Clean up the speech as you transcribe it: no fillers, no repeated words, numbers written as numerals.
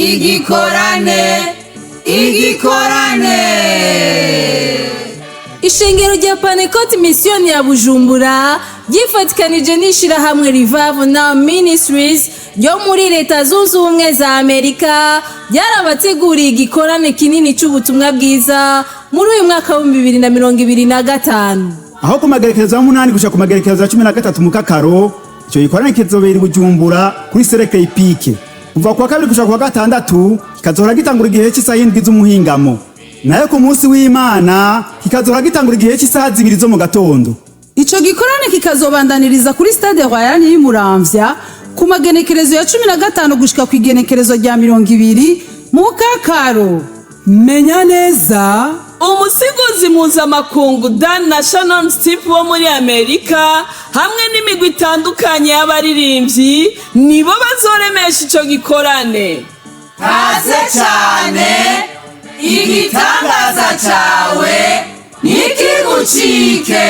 Igikorane, igikorane. Ishengero rya Panekoti Misiyoni ya Bujumbura ryifatikanije n'ishirahamwe Revival Now Ministries ryo muri Leta Zunze Ubumwe za Amerika, ryarabateguriye igikorane kinini c'ubutumwa bwiza muri uyu mwaka wa 2025. Aho ku magerekezo ya 8 gushika ku magerekezo ya 13 mu Kakaro, ico gikorane kizobera i Bujumbura kuri Cercle Hippique. Kuva kuwa kabiri gushika kuwa gatandatu, kikazohora gitangura igihe cy'isaha 7 z'umuhingamo, nayo ku munsi w'Imana kikazohora gitangura igihe cy'isaha 2 zo mu gatondo. Ico gikorane kikazobandaniriza kuri Stade Royal y'Imuramvya ku magenekerezo ya 15 gushika ku igenekerezo rya 20 mu Kakaro. Menya neza. Umusigizi mpuzamakungu Dan na Shannon Stipe wo muri Amerika hamwe n'imigwi itandukanye y'abaririmbyi nibo bazoremesha ico gikorane. Kaze cyane, igitangaza cawe ntikigucike.